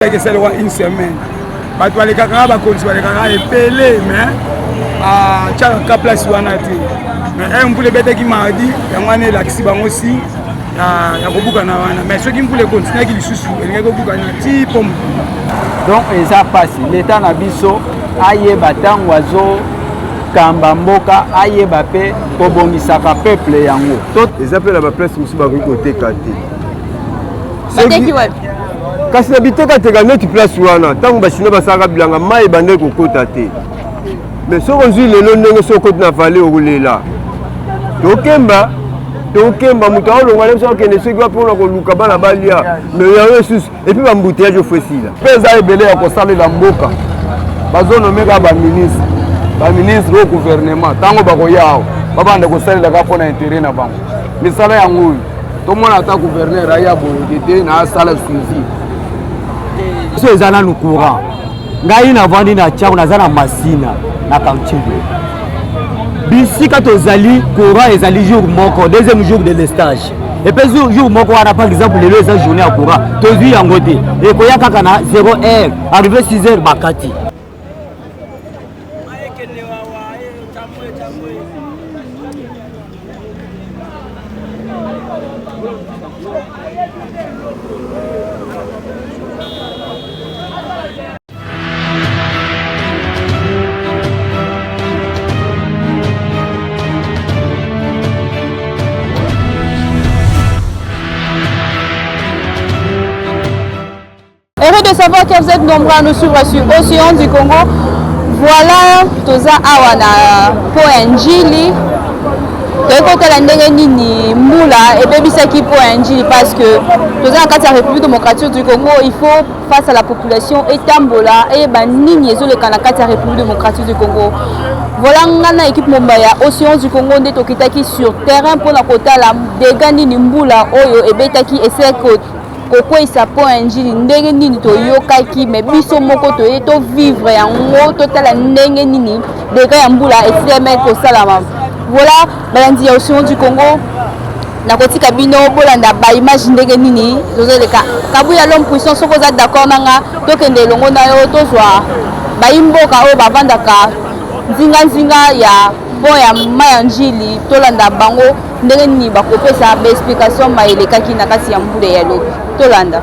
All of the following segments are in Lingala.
Esalaka une semaine, bato balekaka, bakonzi balekaka ebele, mais atiaka ka place wana te. Mais mbula ebetaki mardi, yango wana elakisi bango si ya kobukana wana. Mais soki mbula ekontinuaki lisusu, elingaki kobukana ti po Donc eza mpasi. Leta na biso ayeba ntango azokamba mboka, ayeba mpe kobongisaka peuple yango. Eza mpe na baplace mosusu bakoki koteka te. Bateki wapi? Kasi na bitekateka neti place wana, ntango bachinois basalaka bilanga, mai ebandaki kokota te. Mais soki ozwi lelo ndenge soki okoti na vallée, okolela. Tokemba, tokemba, moto aolongwa na biso akende soki wapi mpona koluka bana balia. Mais yango lisusu et puis baembouteillage ofo esila. Mpe eza ebele ya kosalela mboka. Bazonommer kaka baministre, baministre oyo gouvernement. Ntango bakoya awa, babanda kosalela kaka mpona intérêt na bango. Misala yango oyo tomona, ata gouverneur aya boye te na asala suivi. So eza nanu courant. Ngai navandi na Tiango, naza na Masina na quartier bisika tozali. Courant ezali jour moko, deuxième jour de délestage epe jour moko wana. Par exemple lelo eza journée ya courant, tozwi yango te. Ekoya kaka na 0 heure, arrivé 6 heures bakati. Heureux de savoir que vous êtes nombreux à nous suivre sur Océan du Congo. Voilà, toza awa na pont ya Njili. Toyei kotala ndenge nini mbula ebebisaki pont ya Njili, parce que toza na kati ya République démocratique du Congo. Il faut face à la population etambola, eyeba nini ezoleka na kati ya République démocratique du Congo. Voilà, nga na équipe mobimba ya Océan du Congo nde tokitaki sur terrain mpona kotala dégâts nini mbula oyo ebetaki eselaki kokweyisa pont ya Njili. Ndenge nini toyokaki, mais biso moko toye tovivre yango, totala ndenge nini dégâts ya mbula esileme kosalama. Voilà, balandi ya Océan du Congo, nakotika bino bolanda baimage ndenge nini tozoleka. Kabuya l'homme puissant, soki oza d'accord na nga, tokende elongo na yo, tozwa bayimboka oyo bavandaka nzinganzinga ya pont ya mai ya Njili, tolanda bango ndenge nini bakopesa baexplication mai elekaki na kati ya mbula ya lobi. Tolanda.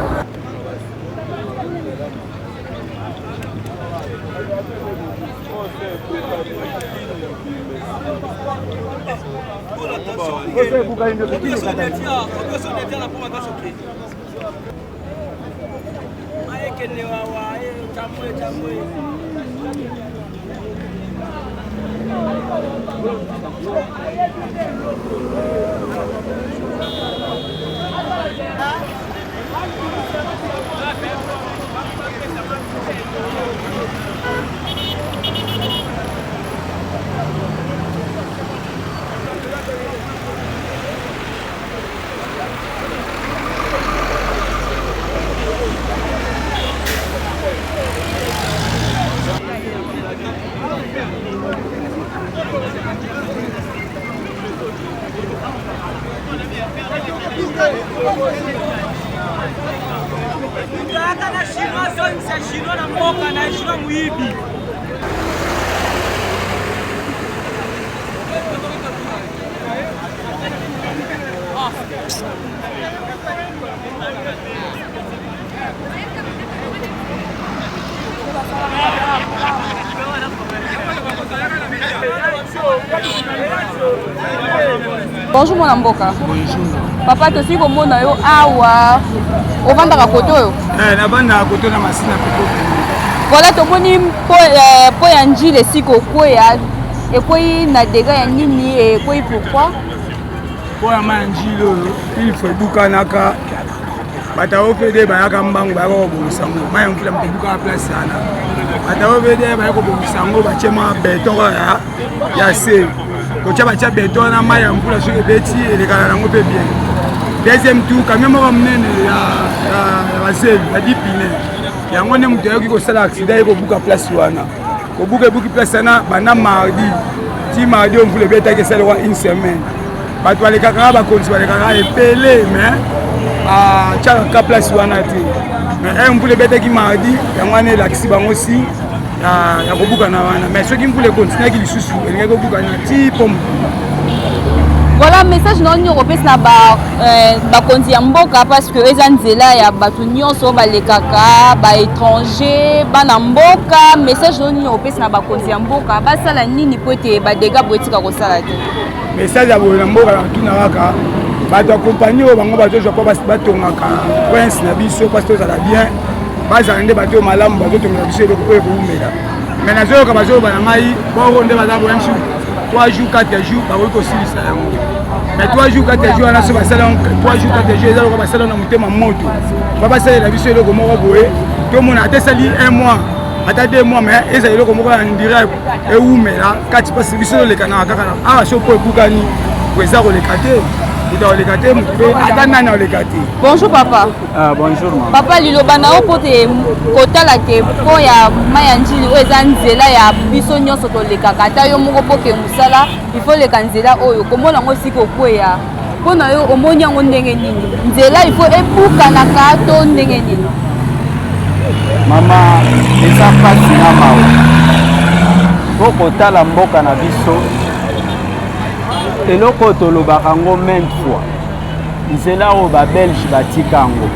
Aka na Chinois, azongisa Chinois na mboka na Chinois moyibi. Bonjour mwana mboka. Papa, tosili komona yo awa. Ovandaka kote oyo? Navandaka kote na Masina peko. Voilà, tomoni pont ya Njili esika okweya. Ekwei na dégâts ya nini? Ekwei pourquoi? Mpo ya mai ya Njili oyo, il faut ebukanaka. Bato ya OVD bayaka mbangu, bayaka kobongisa yango. Mai ya mvula moto ebukaka place wana. Bato ya OVD baya kobongisa yango, batie mwa béton kaka ya se kotia. Batia béton wana, mai ya mvula soki ebeti, elekana nango mpe bien. Deuxième tour, camion moko monene ya bazelu ya dipine, yango nde moto ayoki kosala accident, ye kobuka place wana. Kobuka, ebuki place wana banda mardi ti mardi oyo mvula ebetaki. Esalaka une semaine, bato balekaka, bakonzi balekaka ebele, mais atiaka ka place wana te. Mais mvula ebetaki mardi, yango wana elakisi bango si ya kobukana wana. Mais soki mvula ekontinuaki lisusu, elingaki kobukana ti po Voilà, message na nini okopesa na bakonzi ya mboka? Parce que eza nzela ya bato nyonso balekaka, baétranger, bana mboka. Message na nini okopesa na bakonzi ya mboka? Basala nini po ete badégâts boye etika kosala te? Message ya boye na mboka, na tuna kaka bato ya kompagnie oyo bango bazozwa mpo batongaka prince na biso, mpasi tozala bien, bazala nde bato oyo malamu bazotongela biso eloko oyo ekowumela. Mais nazoyoka bazoloba na ngai boro nde baza boya misu 3 jours, 4 jours bakoki kosilisa yango. Mais 3 jours, 4 jours wana, so basala 3 jours, 4 jours, eza lokola basala na motema moto. Ba basalela biso eloko moko boye, tomona ata esali 1 mois, ata 2 mois, mais ezala eloko moko ya ndire ewumela kati, mpasi biso tolekanaka kaka awa. So mpo ebukani, po eza koleka te, moto akoleka te, moto mpe ata nani akoleka te. Bonjour papa. Ah, bonjour mama. Papa, liloba na yo mpo te kotala ke mpo ya mai ya Njili oyo eza nzela ya biso nyonso tolekaka, ata yo moko mpo ke mosala il faut leka nzela oyo, komona yango esika okweya, mpo na yo omoni yango ndenge nini? Nzela il faut ebukanaka to ndenge nini? Mama, eza mpasi na mawa mpo kotala mboka na biso. Eloko oyo tolobaka yango maintes fois, nzela oyo babelge batika yango,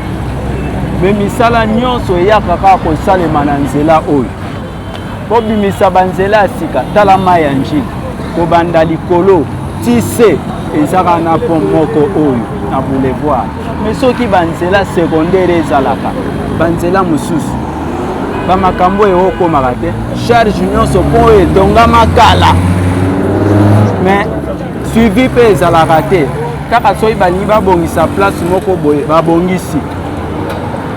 me misala nyonso eyaka kaka kosalema na nzela oyo. Kobimisa banzela ya sika, tala mai ya Njili, kobanda likolo ti se, ezaka na pont moko oyo na boulevard. Me soki banzela secondaire ezalaka, banzela mosusu, bamakambo oyo okomaka te. Charge nyonso mpo oyo etongama kala, mais suivi mpe ezalaka te. Kaka soki balingi babongisa place moko boye, babongisi.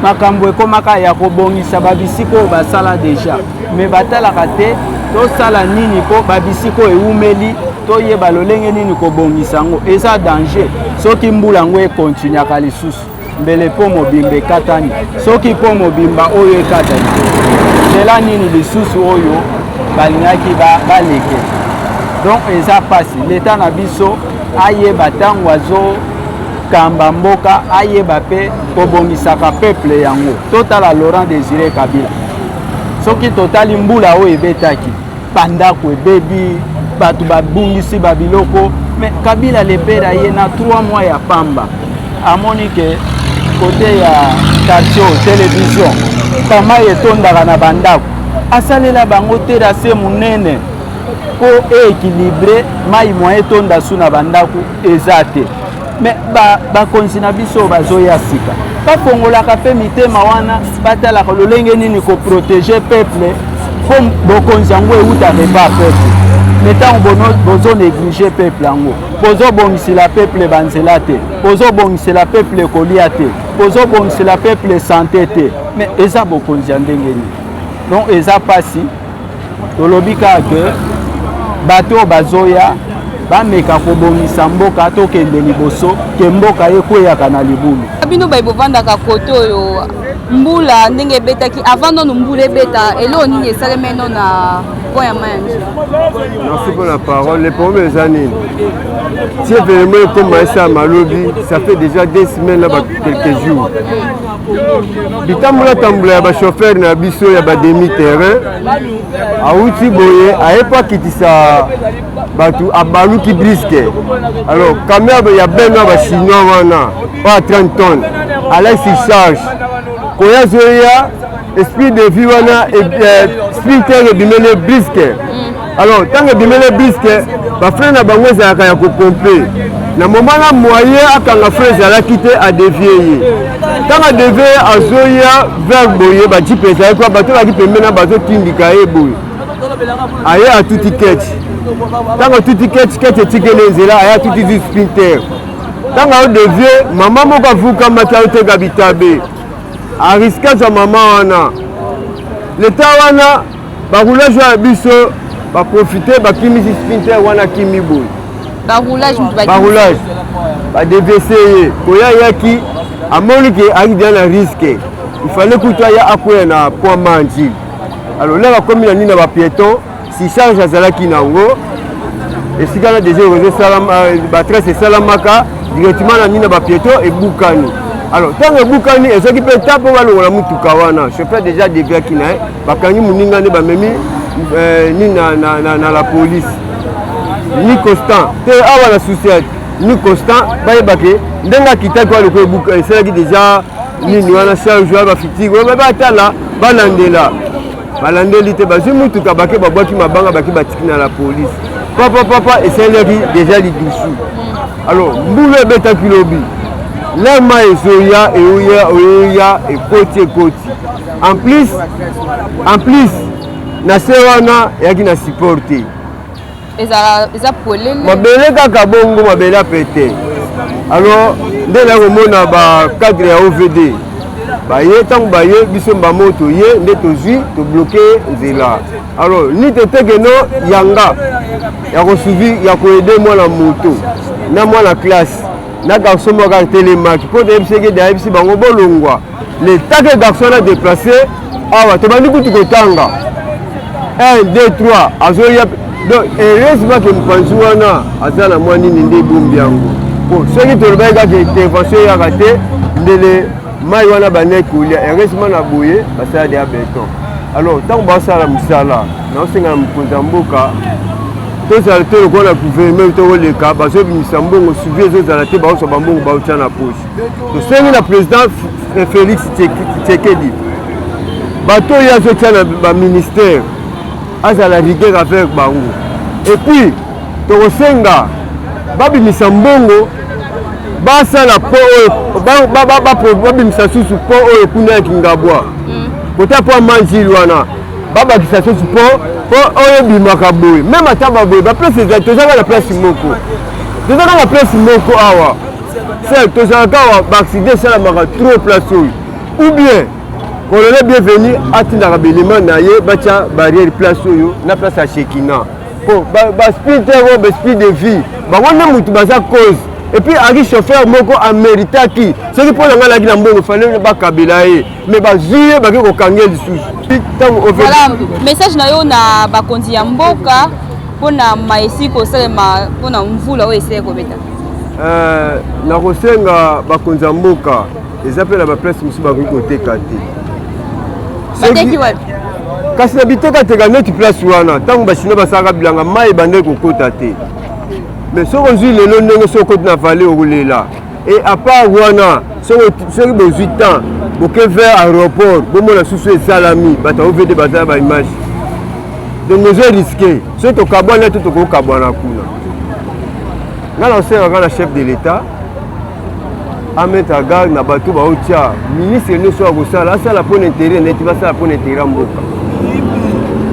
Makambo ekomaka ya kobongisa babisika oyo basala déjà, me batalaka te tosala nini mpo babisika oyo ewumeli, toyeba lolenge nini kobongisa yango. Eza danger. Soki mbula yango ekontinuaka lisusu, mbele mpo mobimba ekatani. Soki mpo mobimba oyo ekatani, nzela nini lisusu oyo balingaki baleke? Donc eza mpasi. Leta na biso ayeba ntango azokamba mboka, ayeba mpe kobongisaka peuple yango. Totala Laurent Désiré Kabila. Soki totali mbula oyo ebetaki, bandako ebebi, bato babungisi babiloko, mais Kabila le père aye na 3 mois ya pamba, amoni ke kote ya quartier télévision bamai etondaka na bandako, asalela bango terrasse monene mpo équilibre mai, moyen etonda su na bandako eza te. Me bakonzi na biso oyo bazoya sika, bafongolaka mpe mitema wana, batalaka lolenge nini koprotéger peuple, mpo bokonzi yango eutaka epa peuple. Me ntango bozonégliger peuple yango, bozobongisela peuple banzela te, bozobongisela peuple kolia te, bozobongisela peuple santé te, mais eza bokonzi ya ndenge nini? Donc eza mpasi. Tolobi kaka ke bato oyo bazoya bameka kobongisa mboka, tokende liboso, ke mboka ekweyaka na libulu. Bino baye bovandaka kote oyo, mbula ndenge ebetaki, avant nanu mbula ebeta, eloko nini esalemeno na pont ya mai ya Njili? Merci pour la parole. Le problème eza nini? Ti événement ekoma esalama lobi, ça fait déjà 2 semaines na quelques jours, bitambola tambola ya bachauffeur na biso ya bademi terrain awuti boye, aye po akitisa bato, abaluki brusque. Alors camion ya beno ya bachinois wana oyo ya 30 tonnes alaki charge koya, azoya esprit de vie wana, sprinter ebimeli brusque. Alors ntango ebimeli brusque, bafrein na bango ezalaka ya kopomper. Na moment na moyen akanga frein ezalaki te, adévier ye. Ntango adévier ye, azoya vers boye, bajeep ezalaki kwa bato bazalaki pembeni na bazotindika ye boye, aye atuti ketch. Ntango atuti ketch, ketch etikeli nzela, aye atuti zi sprinter. Ntango aodévier, mama moko avukamaki, aoteka bitabe, arisquer azwa mama wana. Leta wana baroulage oyo ya biso baprofiter, bakimisi sprinter wana, akimi boye. Baroulage? Baroulage badévier ye koya, ayaki, amoni ke ayaki deja na risque, il fallait kutu aya akwea na pont Manjili. Alors lere akomi na nini na bapiéton, surcharge azalaki na yango esika na déjà réseau, batresse esalamaka directement na nini na bapiéton, ebukani. Alors ntango ebukani, ezwaki mpe ta mpo balongola motuka wana. Chauffeur déjà deviaki na ye, bakangi moninga nde bamemi eh, nini na, na, na, na la police. Ni constant te awa na susiati, ni constant bayebake ndenge akitaki wana lokola ebuka esalaki déjà nini wana, charge wana, bafitiki wana, batala balandela, balandeli te, bazwi motuka, bake babwaki mabanga, bake batiki na la police. Papa papa esalelaki déjà lidusu. Alors mbulu ebetaki lobi, lema ezoya, eoya oyoya, ekoti ekoti. En plus na se wana eyaki na support te. Eza polele. Mabele kaka bongo, mabele apete. Alors nde na komona bacadre ya OVD baye, ntango baye biso mbamo toye nde tozwi tobloquer nzela. Alors ni tetekeno yanga ya kosuivi ya koaider mwana moto na mwana classe na garçon moko atelemaki mpo toyebisi eke ayebisi bango bolongwa. Letake garçon wana déplace awa, tobandi kutu kotanga 1 2 3, azoya. Donc heureusement ke mopanzi wana aza na mwa nini nde ebombi yango, po soki tolobaki kaka intervention eyaka te, ndele mai wana bandaki kolia. Heureusement na boye basala deya béton. Alors ntango basala mosala, naosenga na mokonzi ya mboka, tozala te lokola na gouvernement tokoleka, bazobimisa mbongo, suivi ezozala te, baozwa bambongo baotya na poche. Tosengi na président Félix Tshisekedi, bato oyo azotya na baministère azala rigueur avec bango. Et puis tokosenga babimisa mbongo, basala po oyo babimisa susu po oyo kuna ya Kingabwa, kota po amanzili wana, babakisa susu po po oyo ebimaka boye. Même ata baboye baplace ezali, tozalaka na place moko, tozalaka na place moko awa se tozalaka awa, baaccident esalamaka trop place oyo. Ou bien colonel Bienvenu atindaka belema na ye, batya barrière place oyo na place ya Shekina, po basprinter oyo, baesprit de vie bango nde motu baza cause. Et puis aki chauffeur moko ameritaki, soki mpo na ngai alaki na mbongo, fale bakabela ye, mais bazwi ye, bake kokanga ye lisusu ntango. Voilà message na yo na bakonzi ya mboka mpona maesi kosalema mpona mvula oyo esili kobeta. Nakosenga bakonzi ya mboka, eza mpe na baplace mosusu bakoki koteka te. Bateki wapi? Kasi na bitekateka neti place wana, ntango bachinois basalaka bilanga, mai ebandaki kokota te. Mais soki ozwi lelo ndenge soki okoti na vallée, okolela. Et à part wana, soki bozwi temps, boke vers aéroport, bomona susu esalami, bato ya OVD baza baimage. Donc ezo risquer soki tokabwana te, tokokabwana kuna. Ngai na osengaka na chef de l'État amettre garde na bato baotia ministre nyonso ya kosala, asala mpona intérêt neti basala mpona intérêt ya mboka.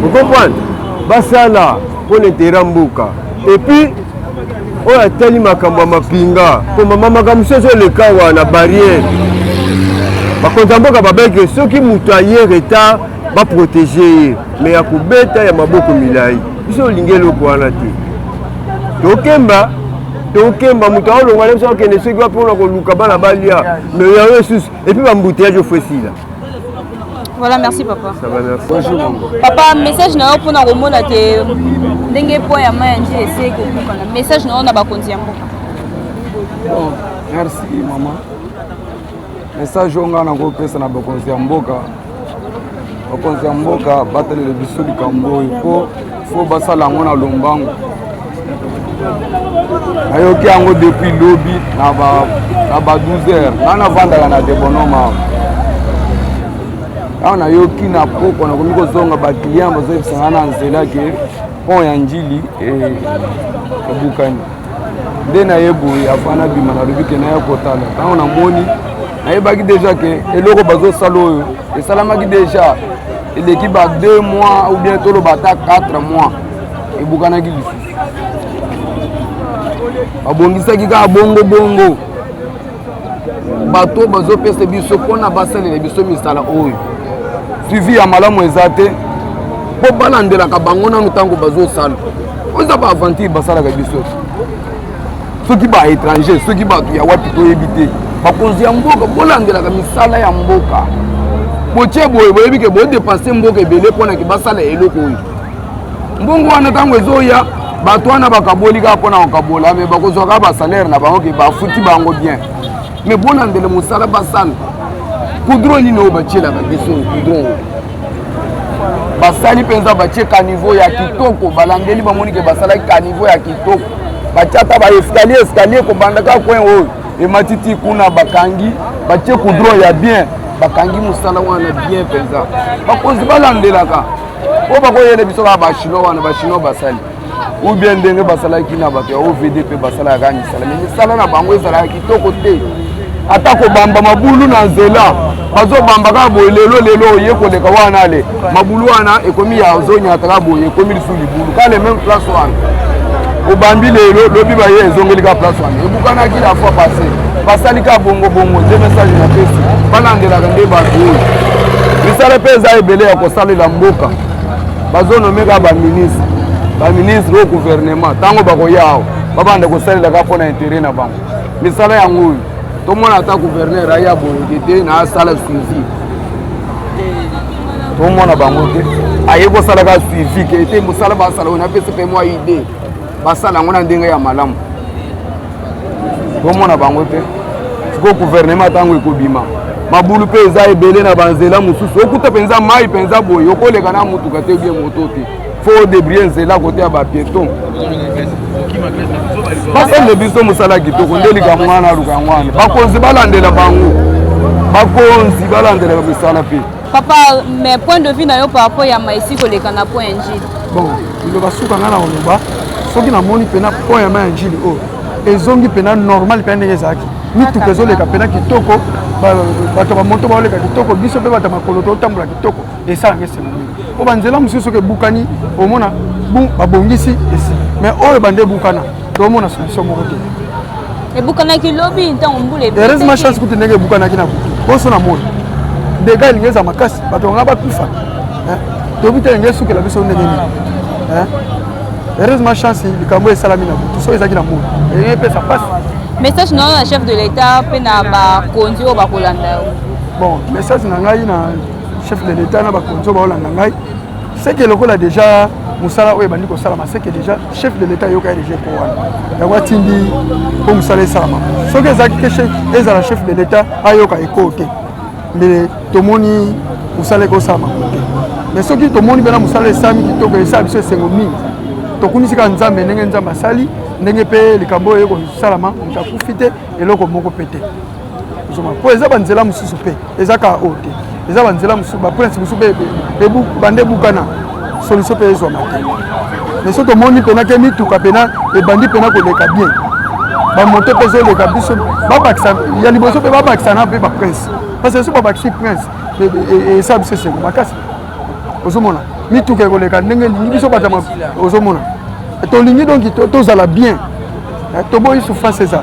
Ocomprendre, basala mpona intérêt ya mboka. Et puis oyo atali makambo ya mapinga, mpo mama makambo mosusu ezoleka awa na barrière, bakonzi ya mboka babeke soki moto aye retard, baprotéger ye, mais ya kobeta ya maboko milai, biso olingi eloko wana te. Tokemba, tokemba, moto aolongwa na biso akende soki wapi mpona koluka bana balia, mais yango lisusu et puis baembouteillage ofo esila. Voilà, merci papa. Ça va, merci. Bonjour maman. Papa, message na yo mpona komona te ndenge pont ya mai ya Njili esili kobukana, message na yo na bakonzi ya mboka. Bon, merci mama. Message oyo ngai nakopesa na bakonzi ya mboka, bakonzi ya mboka batalela biso likambo oyo, mpo fo basala yango na lombango. Nayoki yango depuis lobi na ba 12 heures. Ngai navandaka na Debonoma awa. Awa nayoki na poko, nakomi kozonga, baclient bazoyebisa ngai na nzela ke pont ya Njili ebukani. Nde naye boye, avant nabima, nalobi ke naya kotala. Ntango namoni, nayebaki déjà ke eloko bazosala oyo esalamaki déjà eleki ba 2 mois ou bien toloba ata 4 mois, ebukanaki lisusu, babongisaki kaka bongo bongo. Bato bazopesa biso mpona basalela biso misala oyo, suivi ya malamu eza te, mpo balandelaka bango nanu ntango bazosala. Oyo eza baaventure basalaka biso, soki baétranger, soki bato ya wapi, toyebi te. Bakonzi ya mboka, bolandelaka misala ya mboka. Botie boye, boyebi ke bodépenser mboka ebele mpona ke basala eloko oyo. Mbongo wana ntango ezoya, bato wana bakaboli kaka mpona kokabola, mais bakozwaka basalaire na bango ke bafuti bango bien. Mais bolandela mosala basala. Goudron nini oyo batielaka biso goudron oyo? Basali mpenza batie caniveau ya kitoko, balandeli bamoni ke basalaki caniveau ya kitoko, batie ata ba escalier escalier kobanda kaka coin oyo emati ti kuna, bakangi batie goudron ya bien, bakangi mosala wana bien mpenza. Bakonzi balandelaka oyo bakoyele biso kaka bachinois wana, bachinois basali ou bien ndenge basalaki na bato ya OVD mpe basalaka kaka misala, me misala na bango ezalaka kitoko te. Ata kobamba mabulu na nzela, bazobamba kaka boye, lelo lelo oye koleka wana ale mabulu wana ekomi ya ozonyata kaka boye, ekomi lisusu libulu kaka le même place wana obambi lelo, lobi baye ezongeli kaka place wana ebukanaki la fois passé, basali kaka bongo bongo. Nde message napesi, balandelaka nde bato oyo misala mpe eza ebele ya kosalela mboka. Bazonome kaka baministre, baministre oyo gouvernement, ntango bakoya awa babanda kosalela kaka mpo na intérêt na bango. Misala yango oyo tomona, ata gouverneur aya boye te na asala suivi, tomona bango te aye kosala kaka suivi ke te mosala basala oyo napesi mpe mwa idée, basala yango na ndenge ya malamu, tomona bango te. Sikoyo gouvernement ntango ekobima, mabulu mpe eza ebele na banzela mosusu, okuta mpenza mai mpenza boye, okoleka na motuka te bien moto te, fo odebrie nzela kote ya bapieton. Basende biso mosala kitoko nde likambo wana aluka yango wana, bakonzi balandela bango, bakonzi balandelaka misala mpe. Papa, mais point de vue na yo par rapport ya maesi koleka na point ya Njili? Bon, liloba suka ngai na koloba, soki namoni mpena point ya mai ya Njili oyo ezongi mpena normal mpena ndenge ezalaki, mituka ezoleka mpena kitoko, bato bamoto baoleka kitoko, biso mpe bato ya makolo totambola kitoko, esalanga esengo mingi. Po banzela mosusu soki ebukani, omona babongisi esi, mais oyo banda ebukana tomona solution moko te. Ebukanaki lobi ntango mbula. Heureusement, chance kutu ndenge ebukanaki na butu, poso na moi dega elingi eza makasi, bato banga bakufa, toyebi te elingi esukela biso ndenge nini. Heureusement, chance likambo esalami na butu, soki ezalaki na moi elingi epesa mpasi. Message na yo na chef de l'État mpe na bakonzi oyo bakolanda yo? Bon, message na ngai na chef de l'État na bakonzi oyo baolanda ngai, seke lokola déjà mosala oyo ebandi kosalama, seke déjà chef de l'État ayoka ye déjà eko wana, yango atindi mpo mosala esalama. Soki ezalaki te ezala chef de l'État ayoka eko te, mbele tomoni mosala ekosalama te. Mais soki tomoni mpena mosala esalami kitoko, esala biso esengo mingi. Tokumisi kaka Nzambe ndenge Nzambe asali, ndenge mpe likambo oyo ekosalama, moto akufi te, eloko moko mpe te. Mpo eza banzela mosusu mpe eza kaka oyo te, eza banzela mosusu, baprince mosusu mpe banda ebukana, solution mpe ezwama te. Mais so tomoni mpena ke mituka mpena ebandi mpena koleka bien, bamoto mpe ezoleka, biso babakisa ya liboso mpe babakisa na mpe baprince, parce que so babakisi prince esala biso esengo makasi. Ozomona mituka ekoleka ndenge elingi, biso bato ozomona tolingi donc tozala bien, toboyi souffrance. Eza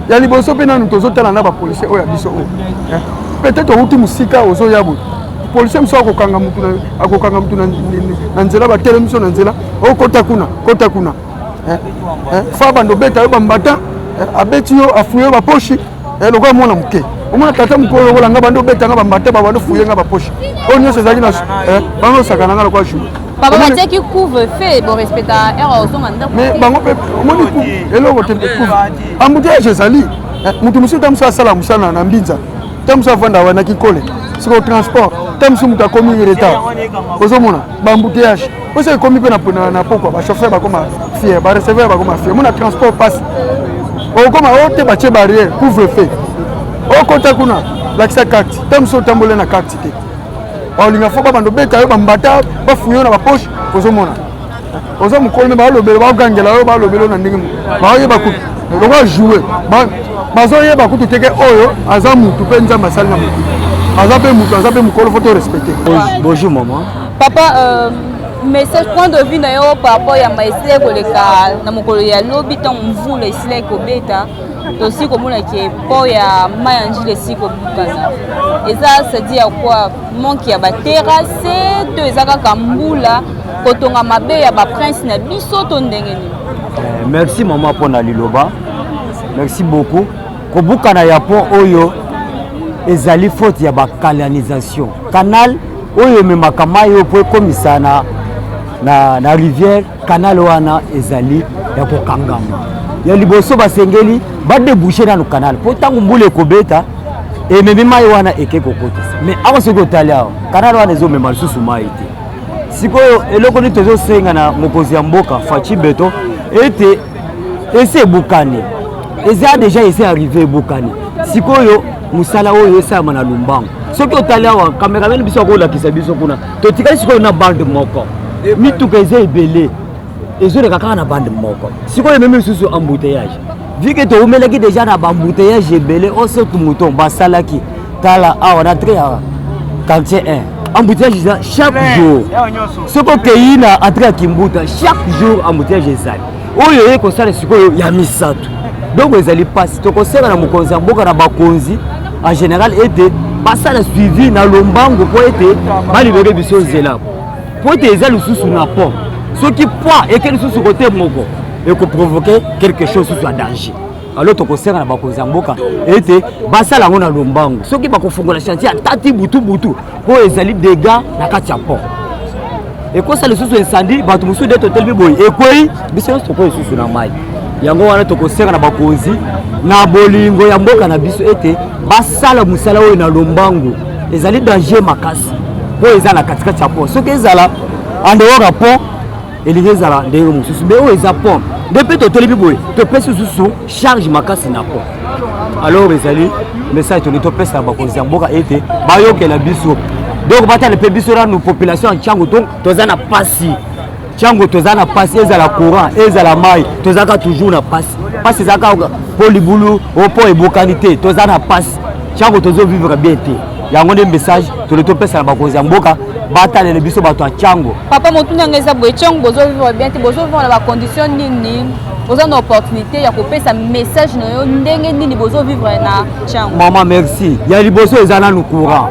ya liboso mpe nanu tozotala na bapolisier oyo ya biso oyo, peut-être outi mosika ozoya boye, policier mosusu akokanga mutu, akokanga mutu na nzela, batelemi biso na nzela, okota kuna, kota kuna, fa bando obeta yo bambata, abeti yo, afuye yo baposhi lokola mwana moke. Omona tata mokolo lokola nga, bando obeta nga bambata, babando fuye nga baposhi oyo nyonso ezalaki na bango, osakana nga lokola jour. Papa, batiaki couvre-feu, borespecta heure ozonga ndako? Mais bango mpe omoni eloko te, couvre embouteillage ezali. Moto mosusu ta mosusu asala mosala na Mbinza, ta mosusu avanda wana Kikole, siko transport, ta mosusu moto akomi retard, ozomona baembouteillage oso ekomi mpe na pokwa, bachauffeur bakoma fier, bareceveur bakoma fier, mona transport pasi okoma o te. Batie barrière, couvre-feu, okota kuna, lakisa carte, ta mosusu otamboli na carte te, baolinga fo babanda obeta yo bambata, bafuye yo na bapoche. Ozomona oza mokolo me balobela, bagangela yo, balobela yo na ndenge baoyeba kutu lokola joue, bazoyeba kutu teke oyo aza mutu mpe Nzambe asali na motu, aza mpe mutu, aza mpe mokolo, fo to respecte. Bonjour maman. Papa, message, point de vue na yo par rapport ya maesila koleka na mokolo ya lobi, ntango mvula esila ekobeta, tosi komona ke mpo ya mai ya Njili esi kobukana, eza c'est-à-dire ya quoi? Manque ya baterrasse to eza kaka mbula, kotonga mabe ya baprince na biso to ndenge nini? Merci mama mpona liloba, merci beaucoup. Kobukana ya pont oyo ezali faute ya bacanalisation, canal oyo ememaka mai oyo mpo ekomisa na rivière. Canal wana ezali ya kokangama. Ya liboso, basengeli badéboucher nanu canal, mpo ntango mbula ekobeta, ememi mai wana eke kokotisa. Mais awa, soki otali awa, canal wana ezomema lisusu mai te. Sikoyo eloko nini tozosenga na mokonzi ya mboka Fatshi Béton? Ete esi ebukani, eza déjà esi arrivé, ebukani. Sikoyo mosala oyo esalama na lombango. Soki otali awa, cameraman biso akolakisa biso kuna, totikali sikoyo na bande moko, mituka eza ebele, ezoleka kaka na bande moko. Sikoyo ememi lisusu embouteillage, vu que toumelaki déjà na baembouteillage ebele. Osoki mouton basalaki, tala awa na entrée ya quartier 1, embouteillage eza chaque jour. Soki okei na entrée ya Kimbuta, chaque jour embouteillage ezali. Oyo eye kosala sikoyo ya misato, donc ezali mpasi. Tokosenga na mokonzi ya mboka, na bakonzi en général, ete basala suivi na lombango mpo ete balibérer biso nzela, mpo ete eza lisusu na pont. Soki poids eke lisusu kote moko, ekoprovoquer quelque chose susu ya danger. Alors tokosenga na bakonzi ya mboka ete basala yango na lombango. Soki bakofungola chantier atati butu butu, mpo ezali dégâts na kati ya pont, ekosala lisusu incendie. Bato mosusu nde totelemi boye, ekwei, biso nyonso tokwei lisusu na mai. Yango wana tokosenga na bakonzi na bolingo ya mboka na biso ete basala mosala oyo na lombango. Ezali danger makasi, mpo eza na katikati ya pont. Soki ezala en dehors ya pont, elingi ezala ndenge mosusu, mais oyo eza pont nde mpe totelemi boye, topesi lisusu charge makasi na pont. Alors ezali message tolingi topesa bakonzi ya mboka ete bayokela biso, donc batala mpe biso nanu, population ya Tshangu. Toza na pasi, Tshangu toza na pasi, ezala courant, ezala mai, tozalaka toujours na pasi. Pasi ezalaka mpo libulu o mpo ebukani te. Toza na pasi, Tshangu tozovivre bien te. Yango nde message toli topesa na bakonzi ya mboka, batalele biso bato ya Tshangu. Papa, motuna yango eza boye: Tshangu bozovivre bien te, bozovivre na bacondition nini? Boza na opportunité ya kopesa message na yo, ndenge nini bozovivre na Tshangu? Mama, merci. Ya liboso eza nanu courant.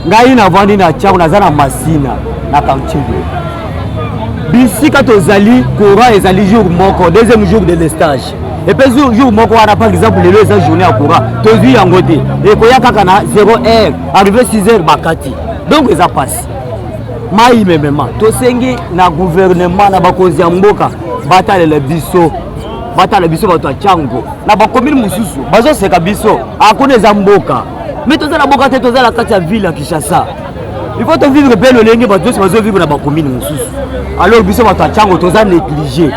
Ngai navandi na Tshangu, naza na Masina na quartier. Bisika tozali, courant ezali jour moko, deuxième jour de délestage. Epe jour moko wana, par exemple lelo eza journée ya courant, tozwi yango te, ekoya kaka na 0 heure, arrivé 6 heures bakati. Donc eza pasi. Mai memema, tosengi na gouvernement, na bakonzi ya mboka, batalela biso, batala biso bato ya Tshangu. Na bacommune mosusu bazoseka biso, akuna eza mboka, mais toza na mboka te, toza na kati ya ville ya Kinshasa. Il faut tovivre mpe lolenge bato nyonso bazovivre na bacommune mosusu. Alors biso bato ya Tshangu toza négligé.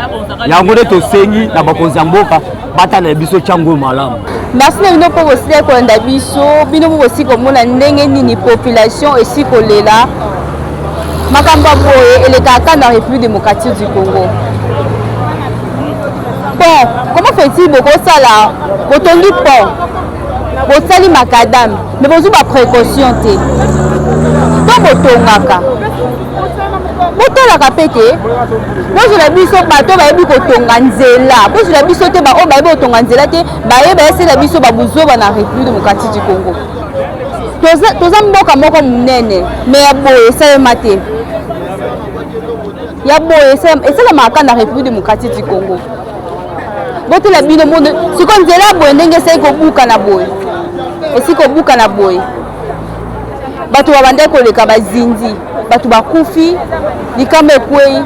Yango nde tosengi na bakonzi ya mboka, batalela biso Tshangu oyo malamu. Merci na bino mpo bosili kolanda biso. Bino mpo bosi komona ndenge nini population esi kolela. Makambo ya boye elekaka na République démocratique du Congo. Bon, comment fait-il bokosala, botongi pont, bosali macadam, mais bozwi baprécaution te? To botongaka, botalaka mpe te. Bozwela biso bato bayebi kotonga nzela, bozwela biso te baoyo bayebi kotonga nzela te, bayeba esala biso babuzoba na République démocratique du Congo. Toza mboka moko monene, mais ya boye esalema te. Ya boye esalamaka na République démocratique du Congo. Botela bino mono sikoyo nzela boye, ndenge esali kobuka na boye, esi kobuka na boye, bato babandaki koleka bazindi, bato bakufi, likambo ekwei.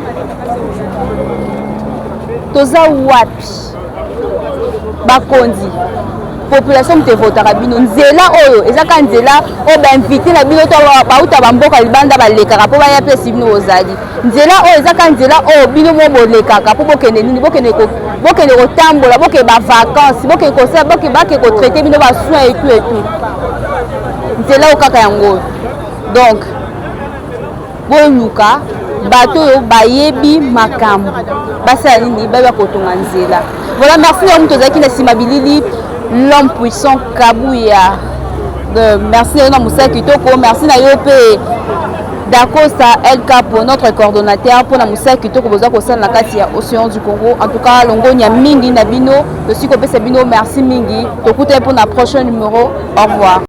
Toza wapi, bakonzi? Population moto evotaka bino. Nzela oyo eza kaka nzela oyo bainvité na bino to bauta bamboka libanda balekaka mpo baya place bino bozali. Nzela oyo eza kaka nzela oyo bino mo bolekaka mpo bokende nini, bokende kotambola, bokende bavacance, bokende kosala, bake kotraiter bino basoin etu etu. Nzela oyo kaka yango oyo. Donc boluka bato oyo bayebi makambo, basala nini, bayeba kotonga nzela. Voilà, merci na moto ozalaki na nsima bilili, l'homme puissant Kabuya. Merci na yo na mosala kitoko. Merci na yo mpe Dacosta El Capo, notre coordonnateur, mpona mosala kitoko boza kosala na kati ya Océan du Congo. En tout cas, longonia mingi na bino, tosi kopesa bino merci mingi. Tokutani mpona prochain numéro. Au revoir.